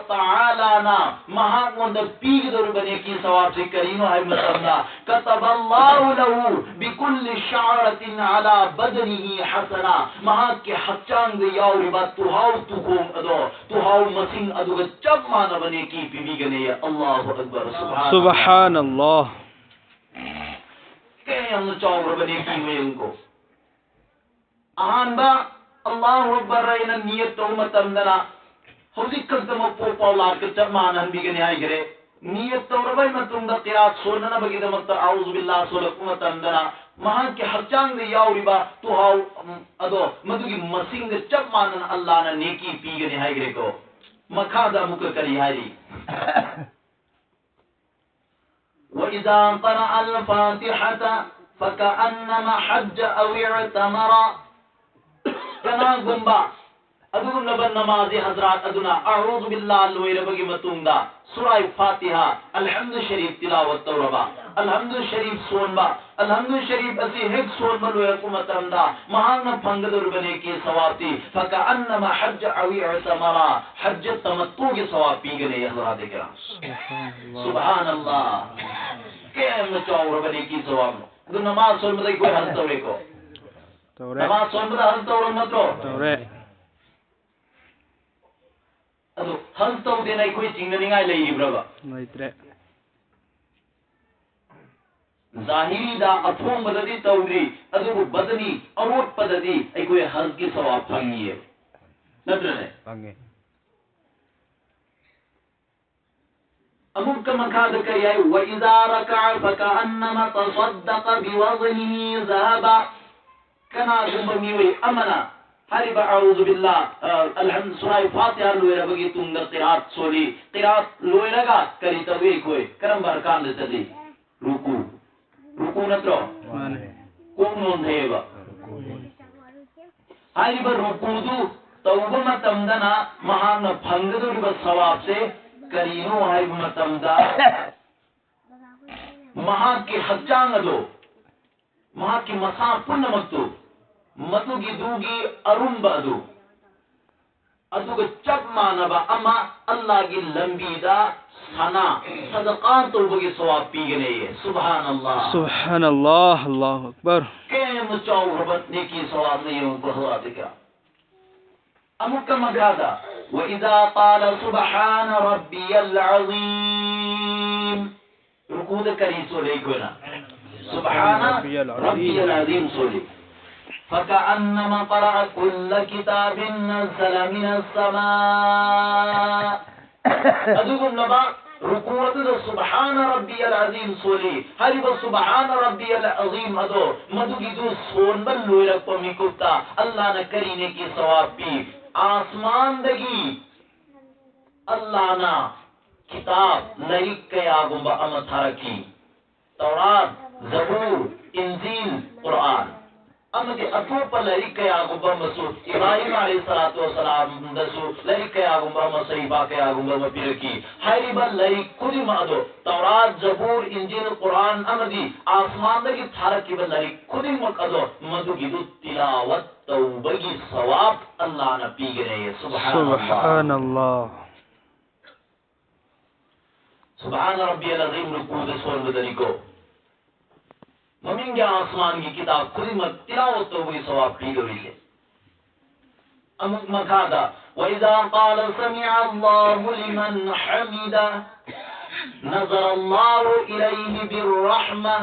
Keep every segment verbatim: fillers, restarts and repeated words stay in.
ꯇꯥꯂꯥꯅ ꯃꯍꯥꯛꯉꯣꯟꯗ ꯄꯤꯒꯗꯧꯔꯤꯕ ꯅꯦꯀꯤ ꯁꯋꯥꯕꯁꯤ ꯀꯔꯤꯅꯣ ꯍꯥꯏꯕ ꯃꯇꯝꯗ, "ꯀꯇꯕꯜꯂꯥꯍꯨ ꯂꯍꯨ ꯕꯤꯀꯨꯜꯂꯤ ꯁꯥꯔꯥꯇꯤꯟ ꯑꯂꯥ ꯕꯗꯅꯤꯍꯤ ꯍꯁꯅꯥ", ꯃꯍꯥꯛꯀꯤ ꯍꯛꯆꯥꯡꯗ ꯌꯥꯎꯔꯤꯕ ꯇꯨꯍꯥꯎ ꯇꯨꯈꯣꯡ ꯑꯗꯣ, ꯇꯨꯍꯥꯎ ꯃꯁꯤꯡ ꯑꯗꯨꯒ ꯆꯞ ꯃꯥꯟꯅꯕ ꯅꯦꯀꯤ ꯄꯤꯕꯤꯒꯅꯤ꯫ ꯑꯜꯂꯥꯍꯨ ꯑꯛꯕꯔ, ꯁꯨꯕꯍꯥꯅꯜꯂꯥꯍ꯫ ꯁꯨꯕꯍꯥꯅꯜꯂꯥꯍ꯫ ꯀꯌꯥꯝꯅ ꯆꯥꯎꯔꯕ ꯅꯦꯀꯤꯅꯣ ꯌꯦꯡꯉꯨꯀꯣ꯫ ꯑꯍꯥꯟꯕ ꯑꯜꯂꯥꯍꯨ ꯑꯛꯕꯔ ꯍꯥꯏꯅ ꯅꯤꯌꯠ ꯇꯧꯕ ꯃꯇꯝꯗꯅ, ꯍꯧꯖꯤꯛ ꯈꯛꯇꯃꯛ ꯄꯣꯛ ꯄꯥꯎ ꯂꯥꯠꯀ ꯆꯞ ꯃꯥꯟꯅꯍꯟꯕꯤꯒꯅꯤ ꯍꯥꯏꯈ꯭ꯔꯦ꯫ ꯅꯤꯌꯠ ꯇꯧꯔꯕ ꯃꯇꯨꯡꯗ ꯀꯤꯔꯥꯠ ꯁꯣꯟꯅꯅꯕꯒꯤꯗꯃꯛꯇ ꯑꯎꯖꯨ ꯕꯤꯜꯂꯥꯍ ꯁꯣꯜꯂꯛꯄ ꯃꯇꯝꯗꯅ, ꯃꯍꯥꯛꯀꯤ ꯍꯛꯆꯥꯡꯗ ꯌꯥꯎꯔꯤꯕ ꯇꯨꯍꯥꯎ, ꯎꯝ, ꯑꯗꯣ ꯃꯗꯨꯒꯤ ꯃꯁꯤꯡꯒ ꯆꯞ ꯃꯥꯟꯅꯅ ꯑꯜꯂꯥꯍꯅ ꯅꯦꯀꯤ ꯄꯤꯒꯅꯤ ꯍꯥꯏꯈ꯭ꯔꯦꯀꯣ꯫ ꯃꯈꯥꯗ ꯑꯃꯨꯛꯀ ꯀꯔꯤ ꯍꯥꯏꯔꯤ? وإذا قرأ الفاتحة فكأنما حج أو اعتمر. ꯀꯅꯥꯒꯨꯝꯕ ꯑꯗꯨꯒꯨꯝꯂꯕ ꯅꯃꯥꯖꯤ ꯍꯖꯔꯥꯠ ꯑꯗꯨꯅ ꯑꯎꯖꯨ ꯕꯤꯜꯂꯥꯍ ꯂꯣꯏꯔꯕꯒꯤ ꯃꯇꯨꯡꯗ ꯁꯨꯔꯥꯏ ꯐꯥꯇꯤꯍꯥ, ꯑꯜꯍꯝꯗꯨ ꯁꯔꯤꯐ ꯇꯤꯂꯥꯋꯠ ꯇꯧꯔꯕ, ꯑꯜꯍꯝꯗꯨ ꯁꯔꯤꯐ ꯁꯣꯟꯕ, ꯑꯜꯍꯝꯗꯨ ꯁꯔꯤꯐ ꯑꯁꯤ ꯍꯦꯛ ꯁꯣꯟꯕ ꯂꯣꯏꯔꯛꯄ ꯃꯇꯝꯗ ꯃꯍꯥꯛꯅ ꯐꯪꯒꯗꯧꯔꯤꯕ ꯅꯦꯀꯤ ꯁꯋꯥꯕꯇꯤ فكأنما حج أو اعتمر, ꯍꯖ ꯇꯃꯠꯇꯨꯒꯤ ꯁꯋꯥꯕ ꯄꯤꯒꯅꯤ꯫ ꯍꯖꯔꯥꯠ ꯀꯤꯔꯥꯝ꯫ ꯁꯨꯕꯍꯥꯅꯜꯂꯥꯍ꯫ ꯀꯌꯥꯝꯅ ꯆꯥꯎꯔꯕ ꯅꯦꯀꯤ ꯁꯋꯥꯕꯅꯣ꯫ ꯑꯗꯨ ꯅꯃꯥꯖ ꯁꯣꯟꯕꯗ ꯑꯩꯈꯣꯏ ꯍꯖ ꯇꯧꯔꯦꯀꯣ? ꯇꯧꯔꯦ꯫ ꯅꯃꯥꯖ ꯁꯣꯟꯕꯗ ꯍꯖ ꯇꯧꯔꯕ ꯅꯠꯇ꯭ꯔꯣ? ꯇꯧꯔꯦ꯫ ꯑꯗꯨ ꯍꯖ ꯇꯧꯗꯦꯅ ꯑꯩꯈꯣꯏ ꯆꯤꯡꯅꯅꯤꯡꯉꯥꯏ ꯂꯩꯔꯤꯕ꯭ꯔꯕ? ꯂꯩꯇ꯭ꯔꯦ꯫ ꯖꯥꯍꯤꯔꯤꯗ ꯑꯐꯣꯡꯕꯗꯗꯤ ꯇꯧꯗ꯭ꯔꯤ, ꯑꯗꯨꯕꯨ ꯕꯗꯅꯤ ꯑꯔꯣꯠꯄꯗꯗꯤ ꯑꯩꯈꯣꯏ ꯍꯖꯒꯤ ꯁꯋꯥꯕ ꯐꯪꯉꯤꯌꯦ, ꯅꯠꯇ꯭ꯔꯅꯦ? ꯐꯪꯉꯦ꯫ ꯑꯃꯨꯛꯀ ꯃꯈꯥꯗ ꯀꯔꯤ ꯍꯥꯏ? وإذا ركع فكأنما تصدق بوزنه ذهبا. ꯀꯅꯥꯒꯨꯝꯕ ꯃꯤꯑꯣꯏ ꯑꯃꯅ ꯍꯥꯏꯔꯤꯕ ꯑꯎꯖꯨ ꯕꯤꯜꯂꯥꯍ, ꯑ, ꯑꯜꯍꯝ-, ꯁꯨꯔꯥꯏ ꯐꯥꯇꯤꯍꯥ ꯂꯣꯏꯔꯕꯒꯤ ꯇꯨꯡꯗ ꯀꯤꯔꯥꯠ ꯁꯣꯜꯂꯤ꯫ ꯀꯤꯔꯥꯠ ꯂꯣꯏꯔꯒ ꯀꯔꯤ ꯇꯧꯏ ꯑꯩꯈꯣꯏ? ꯀꯔꯝꯕ ꯑꯔꯀꯥꯟꯗ ꯆꯠꯂꯤ? ꯔꯨꯀꯨ꯫ ꯔꯨꯀꯨ ꯅꯠꯇ꯭ꯔꯣ? ꯃꯥꯅꯦ꯫ ꯀꯣꯛ ꯅꯣꯟꯊꯩꯑꯕ꯫ ꯍꯥꯏꯔꯤꯕ ꯔꯨꯀꯨꯗꯨ ꯇꯧꯕ ꯃꯇꯝꯗꯅ ꯃꯍꯥꯛꯅ ꯐꯪꯒꯗꯧꯔꯤꯕ ꯁꯋꯥꯕꯁꯦ ꯀꯔꯤꯅꯣ ꯍꯥꯏꯕ ꯃꯇꯝꯗ, ꯃꯍꯥꯛꯀꯤ ꯍꯛꯆꯥꯡ ꯑꯗꯨ, ꯃꯍꯥꯛꯀꯤ ꯃꯁꯥ ꯄꯨꯝꯅꯃꯛꯇꯨ, ꯃꯗꯨꯒꯤꯗꯨꯒꯤ ꯑꯔꯨꯝꯕ ꯑꯗꯨ, ꯑꯗꯨꯒ ꯆꯞ ꯃꯥꯟꯅꯕ ꯑꯃ ꯑꯜꯂꯥꯍꯒꯤ ꯂꯝꯕꯤꯗ ꯁꯅꯥ ꯁꯗꯀꯥ ꯇꯧꯕꯒꯤ ꯁꯋꯥꯕ ꯄꯤꯒꯅꯤ꯫ ꯁꯨꯕꯍꯥꯅꯜꯂꯥꯍ꯫ ꯁꯨꯕꯍꯥꯅꯜꯂꯥꯍ, ꯑꯜꯂꯥꯍꯨ ꯑꯛꯕꯔ꯫ ꯀꯌꯥꯝ ꯆꯥꯎꯈ꯭ꯔꯕ ꯅꯦꯀꯤ ꯁꯋꯥꯕꯅ ꯌꯦꯡꯉꯨꯀꯣ, ꯍꯧꯔꯛꯑꯗꯤ ꯀꯌꯥ꯫ ꯑꯃꯨꯛꯀ ꯃꯈꯥꯗ, وإذا قال سبحان ربي العظيم. ꯔꯨꯀꯨꯗ ꯀꯔꯤ ꯁꯣꯜꯂꯤ ꯑꯩꯈꯣꯏꯅ? سبحان ربي العظيم ꯁꯣꯜꯂꯤ꯫ فكأنما قرأ كل كتاب نزل من السماء. ꯑꯗꯨꯒꯨꯝꯂꯕ ꯔꯨꯀꯨ ꯑꯗꯨꯗ سبحان ربي العظيم ꯁꯣꯜꯂꯤ꯫ ꯍꯥꯏꯔꯤꯕ سبحان ربي العظيم ꯑꯗꯣ ꯃꯗꯨꯒꯤꯗꯨ ꯁꯣꯟꯕ ꯂꯣꯏꯔꯛꯄ ꯃꯤꯀꯨꯞꯇ ꯑꯜꯂꯥꯍꯅ ꯀꯔꯤ ꯅꯦꯀꯤ ꯁꯋꯥꯕ ꯄꯤ? ꯑꯥꯁꯃꯥꯟꯗꯒꯤ ꯑꯜꯂꯥꯍꯅ ꯀꯤꯇꯥꯕ, ꯂꯥꯏꯔꯤꯛ ꯀꯌꯥꯒꯨꯝꯕ ꯑꯃ ꯊꯥꯔꯛꯈꯤ꯫ ꯇꯧꯔꯥꯠ, ꯖꯕꯨꯔ, ꯏꯟꯖꯤꯜ, ꯀꯨꯔꯑꯥꯟ, ꯑꯃꯗꯤ ꯑꯇꯣꯞꯄ ꯂꯥꯏꯔꯤꯛ ꯀꯌꯥꯒꯨꯝꯕ ꯑꯃꯁꯨ, ꯏꯕ꯭ꯔꯥꯍꯤꯝ ꯑꯂꯩꯍꯤ ꯁꯂꯥꯇꯨ ꯋꯁꯂꯥꯝꯗꯁꯨ ꯂꯥꯏꯔꯤꯛ ꯀꯌꯥꯒꯨꯝꯕ ꯑꯃ, ꯁꯍꯤꯐꯥ ꯀꯌꯥꯒꯨꯝꯕ ꯑꯃ ꯄꯤꯔꯛꯈꯤ꯫ ꯍꯥꯏꯔꯤꯕ ꯂꯥꯏꯔꯤꯛ ꯈꯨꯗꯤꯡꯃꯛ ꯑꯗꯣ, ꯇꯧꯔꯥꯠ, ꯖꯕꯨꯔ, ꯏꯟꯖꯤꯜ, ꯀꯨꯔꯑꯥꯟ ꯑꯃꯗꯤ ꯑꯥꯁꯃꯥꯟꯗꯒꯤ ꯊꯥꯔꯛꯈꯤꯕ ꯂꯥꯏꯔꯤꯛ ꯈꯨꯗꯤꯡꯃꯛ ꯑꯗꯣ, ꯃꯗꯨꯒꯤꯗꯨ ꯇꯤꯂꯥꯋꯠ ꯇꯧꯕꯒꯤ ꯁꯋꯥꯕ ꯑꯜꯂꯥꯍꯅ ꯄꯤꯒꯅꯤ꯫ ꯁꯨꯕꯍꯥꯅꯜꯂꯥꯍ꯫ ꯁꯨꯕꯍꯥꯅꯜꯂꯥꯍ꯫ ꯁꯨꯕꯍꯥꯅ ꯔꯕꯤꯌꯜ ꯑꯖꯤꯝ ꯔꯨꯀꯨꯗ ꯁꯣꯟꯕꯗꯅꯤꯀꯣ꯫ ꯃꯃꯤꯡꯒꯤ ꯑꯥꯁꯃꯥꯟꯒꯤ ꯀꯤꯇꯥꯕ ꯈꯨꯗꯤꯡꯃꯛ ꯇꯤꯂꯥꯋꯠ ꯇꯧꯕꯒꯤ ꯁꯋꯥꯕ ꯄꯤꯗꯧꯔꯤꯁꯦ꯫ ꯑꯃꯨꯛ ꯃꯈꯥꯗ, وإذا قال سمع الله لمن حمده نظر الله إليه بالرحمة.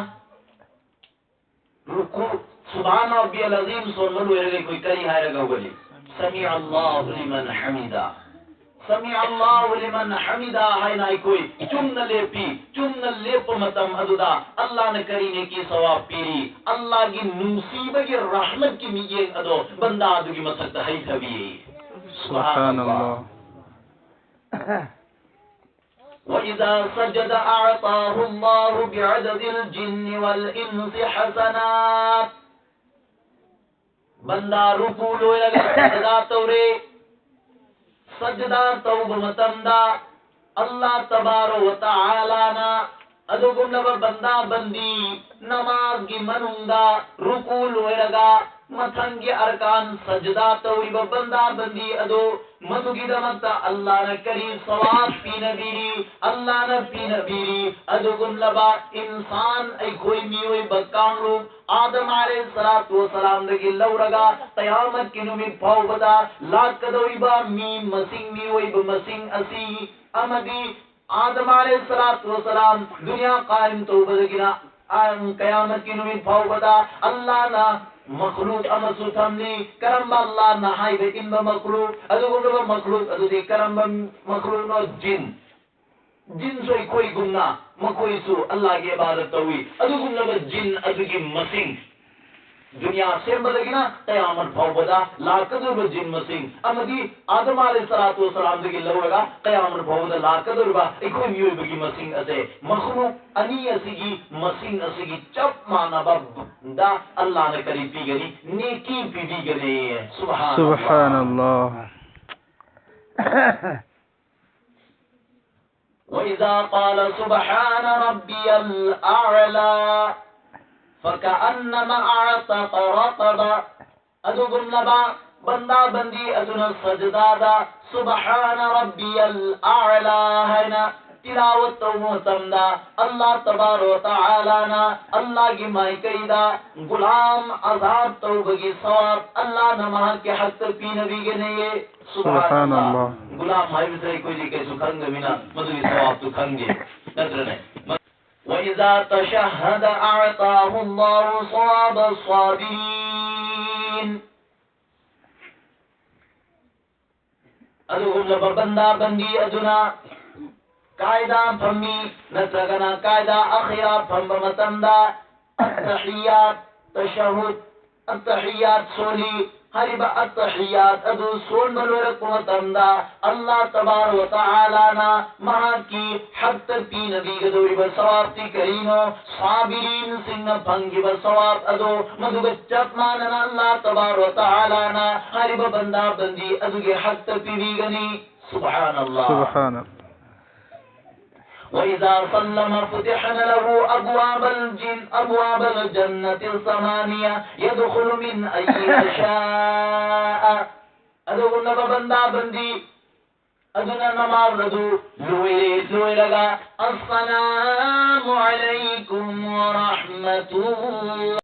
ꯔꯨꯀꯨ, ꯁꯨꯕꯍꯥꯅ ꯔꯕꯤꯌꯜ ꯑꯖꯤꯝ ꯁꯣꯟꯕ ꯂꯣꯏꯔꯒ ꯑꯩꯈꯣꯏ ꯀꯔꯤ ꯍꯥꯏꯔꯒ ꯍꯧꯒꯠꯂꯤ? ꯁꯃꯤꯑ ꯑꯜꯂꯥꯍꯨ ꯂꯤꯃꯟ ꯍꯃꯤꯗ꯫ ꯁꯃꯤꯑ ꯑꯜꯂꯥꯍꯨ ꯂꯤꯃꯟ ꯍꯃꯤꯗ ꯍꯥꯏꯅ ꯑꯩꯈꯣꯏ ꯆꯨꯝꯅ ꯂꯦꯞꯄꯤ꯫ ꯆꯨꯝꯅ ꯂꯦꯞꯄ ꯃꯇꯝ ꯑꯗꯨꯗ ꯑꯜꯂꯥꯍꯅ ꯀꯔꯤ ꯅꯦꯀꯤ ꯁꯋꯥꯕ ꯄꯤꯔꯤ? ꯑꯜꯂꯥꯍꯒꯤ ꯅꯨꯡꯁꯤꯕꯒꯤ ꯔꯍꯃꯠꯀꯤ ꯃꯤꯠꯌꯦꯡ ꯑꯗꯣ ꯕꯟꯗꯥ ꯑꯗꯨꯒꯤ ꯃꯊꯛꯇ ꯍꯩꯊꯕꯤ꯫ ꯁꯨꯕꯍꯥꯅꯜꯂꯥꯍ꯫ وإذا سجد أعطاه الله بعدد الجن والإنس حسنات. ꯕꯟꯗꯥ ꯔꯨꯀꯨ ꯂꯣꯏꯔꯒ ꯁꯖꯗꯥ ꯇꯧꯔꯦ꯫ ꯁꯖꯗꯥ ꯇꯧꯕ ꯃꯇꯝꯗ ꯑꯜꯂꯥꯍ ꯇꯕꯥꯔꯛ ꯋ ꯇꯥꯂꯥꯅ ꯑꯗꯨꯒꯨꯝꯂꯕ ꯕꯟꯗꯥ ꯕꯟꯗꯤ ꯅꯃꯥꯖꯒꯤ ꯃꯅꯨꯡꯗ ꯔꯨꯀꯨ ꯂꯣꯏꯔꯒ ꯃꯊꯪꯒꯤ ꯑꯔꯀꯥꯟ ꯁꯖꯗꯥ ꯇꯧꯔꯤꯕ ꯕꯟꯗꯥ ꯕꯟꯗꯤ ꯑꯗꯨ, ꯃꯗꯨꯒꯤꯗꯃꯛꯇ ꯑꯜꯂꯥꯅ ꯀꯔꯤ ꯁꯋꯥꯕ ꯄꯤꯅꯕꯤꯔꯤ? ꯑꯜꯂꯥꯅ ꯄꯤꯅꯕꯤꯔꯤ꯫ ꯑꯗꯨꯒꯨꯝꯂꯕ ꯏꯟꯁꯥꯟ, ꯑꯩꯈꯣꯏ ꯃꯤꯑꯣꯏꯕ ꯀꯥꯡꯂꯨꯞ, ꯑꯥꯗꯝ ꯑꯂꯩꯍꯤ ꯁꯂꯥꯇꯨ ꯋꯁꯂꯥꯝꯗꯒꯤ ꯂꯧꯔꯒ ꯀꯌꯥꯃꯠꯀꯤ ꯅꯨꯃꯤꯠ ꯐꯥꯎꯕꯗ ꯂꯥꯛꯀꯗꯧꯔꯤꯕ ꯃꯤ ꯃꯁꯤꯡ, ꯃꯤꯑꯣꯏꯕ ꯃꯁꯤꯡ ꯑꯁꯤ ꯑꯃꯗꯤ ꯑꯥꯗꯝ ꯑꯂꯩꯍꯤ ꯁꯂꯥꯇꯨ ꯋꯁꯂꯥꯝ ꯗꯨꯅꯤꯌꯥ ꯀꯥꯏꯝ ꯇꯧꯕꯗꯒꯤꯅ, ꯑ, ꯀꯌꯥꯃꯠꯀꯤ ꯅꯨꯃꯤꯠ ꯐꯥꯎꯕꯗ ꯑꯜꯂꯥꯅ ꯃꯈꯂꯨꯛ ꯑꯃꯁꯨ ꯊꯝꯂꯤ꯫ ꯀꯔꯝꯕ ꯑꯜꯂꯥꯅ ꯍꯥꯏꯕ ꯏꯟꯕ ꯃꯈꯂꯨꯛ? ꯑꯗꯨꯒꯨꯝꯂꯕ ꯃꯈꯂꯨꯛ ꯑꯗꯨꯗꯤ ꯀꯔꯝꯕ ꯃꯈꯂꯨꯛꯅꯣ? ꯖꯤꯟ꯫ ꯖꯤꯟꯁꯨ ꯑꯩꯈꯣꯏꯒꯨꯝꯅ ꯃꯈꯣꯏꯁꯨ ꯑꯜꯂꯥꯒꯤ ꯏꯕꯥꯗꯠ ꯇꯧꯏ꯫ ꯑꯗꯨꯒꯨꯝꯂꯕ ꯖꯤꯟ ꯑꯗꯨꯒꯤ ꯃꯁꯤꯡ, ꯗꯨꯅꯤꯌꯥ ꯁꯦꯝꯕꯗꯒꯤꯅ ꯀꯌꯥꯃꯠ ꯐꯥꯎꯕꯗ ꯂꯥꯛꯀꯗꯧꯔꯤꯕ ꯖꯤꯟ ꯃꯁꯤꯡ ꯑꯃꯗꯤ ꯑꯥꯗꯝ ꯑꯂꯩꯍꯤ ꯁꯂꯥꯇꯨ ꯋꯁꯂꯥꯝꯗꯒꯤ ꯂꯧꯔꯒ ꯀꯌꯥꯃꯠ ꯐꯥꯎꯕꯗ ꯂꯥꯛꯀꯗꯧꯔꯤꯕ ꯑꯩꯈꯣꯏ ꯃꯤꯑꯣꯏꯕꯒꯤ ꯃꯁꯤꯡ ꯑꯁꯦ, ꯃꯈꯂꯨꯛ ꯑꯅꯤ ꯑꯁꯤꯒꯤ ꯃꯁꯤꯡ ꯑꯁꯤꯒꯤ ꯆꯞ ꯃꯥꯟꯅꯕꯗ ꯑꯜꯂꯥꯅ ꯀꯔꯤ ꯄꯤꯒꯅꯤ? ꯅꯦꯀꯤ ꯄꯤꯕꯤꯒꯅꯤ꯫ ꯁꯨꯕꯍꯥꯅꯜꯂꯥꯍ꯫ ꯁꯨꯕꯍꯥꯅꯜꯂꯥꯍ꯫ وإذا قال سبحان ربي الأعلى فكأنما أعتق رقبة. ꯑꯗꯨꯒꯨꯝꯂꯕ ꯕꯟꯗꯥ ꯕꯟꯗꯤ ꯑꯗꯨꯅ ꯁꯖꯗꯥꯗ "ꯁꯨꯕꯍꯥꯅ ꯔꯕꯤꯌꯜ ꯑꯥꯂꯥ" ꯍꯥꯏꯅ ꯇꯤꯂꯥꯋꯠ ꯇꯧꯕ ꯃꯇꯝꯗ, ꯑꯜꯂꯥꯍ ꯇꯕꯥꯔꯛ ꯋ ꯇꯥꯂꯥꯅ ꯑꯜꯂꯥꯍꯒꯤ ꯃꯥꯏꯀꯩꯗ ꯒꯨꯂꯥꯝ ꯑꯖꯥꯗ ꯇꯧꯕꯒꯤ ꯁꯋꯥꯕ ꯑꯜꯂꯥꯍꯅ ꯃꯍꯥꯛꯀꯤ ꯍꯛꯇ ꯄꯤꯅꯕꯤꯒꯅꯤꯌꯦ꯫ ꯁꯨꯕꯍꯥꯅꯜꯂꯥꯍ꯫ ꯁꯨꯕꯍꯥꯅꯜꯂꯥꯍ꯫ ꯒꯨꯂꯥꯝ ꯍꯥꯏꯕꯁꯦ ꯑꯩꯈꯣꯏꯗꯤ ꯀꯩꯁꯨ ꯈꯪꯗꯕꯅꯤꯅ ꯃꯗꯨꯒꯤ ꯁꯋꯥꯕꯇꯨ ꯈꯪꯗꯦ, ꯅꯠꯇ꯭ꯔꯅꯦ? وإذا تشهد أعطاه الله ثواب الصابرين. ꯑꯗꯨꯒꯨꯝꯂꯕ ꯕꯟꯗꯥ ꯕꯟꯗꯤ ꯑꯗꯨꯅ ꯀꯥꯏꯗ ꯐꯝꯃꯤ ꯅꯠꯇ꯭ꯔꯒꯅ ꯀꯥꯏꯗ ꯑꯈꯤꯔꯥ ꯐꯝꯕ ꯃꯇꯝꯗ ꯑꯠꯇꯍꯤꯌꯥꯠ, ꯇꯁꯍꯨꯗ, ꯑꯠꯇꯍꯤꯌꯥꯠ ꯁꯣꯜꯂꯤ꯫ ꯍꯥꯏꯔꯤꯕ ꯑꯠꯇꯍꯤꯌꯥꯠ ꯑꯗꯨ ꯁꯣꯟꯕ ꯂꯣꯏꯔꯛꯄ ꯃꯇꯝꯗ ꯑꯜꯂꯥꯍ ꯇꯕꯥꯔꯛ ꯋ ꯇꯥꯂꯥꯅ ꯃꯍꯥꯛꯀꯤ ꯍꯛꯇ ꯄꯤꯅꯕꯤꯒꯗꯧꯔꯤꯕ ꯁꯋꯥꯕꯇꯤ ꯀꯔꯤꯅꯣ? ꯁꯥꯕꯤꯔꯤꯟꯁꯤꯡꯅ ꯐꯪꯈꯤꯕ ꯁꯋꯥꯕ ꯑꯗꯣ ꯃꯗꯨꯒ ꯆꯞ ꯃꯥꯟꯅꯅ ꯑꯜꯂꯥꯍ ꯇꯕꯥꯔꯛ ꯋ ꯇꯥꯂꯥꯅ ꯍꯥꯏꯔꯤꯕ ꯕꯟꯗꯥ ꯕꯟꯗꯤ ꯑꯗꯨꯒꯤ ꯍꯛꯇ ꯄꯤꯕꯤꯒꯅꯤ꯫ ꯁꯨꯕꯍꯥꯅꯜꯂꯥꯍ꯫ ꯁꯨꯕꯍꯥꯅꯜꯂꯥꯍ꯫ وإذا سلم فتحن له أبواب الجن، أبواب الجنة الثمانية، يدخل من أيها شاء. ꯑꯗꯨꯒꯨꯝꯂꯕ ꯕꯟꯗꯥ ꯕꯟꯗꯤ ꯑꯗꯨꯅ ꯅꯃꯥꯖ ꯑꯗꯨ ꯂꯣꯏꯔꯦ, ꯂꯣꯏꯔꯒ, "السلام عليكم ورحمة الله"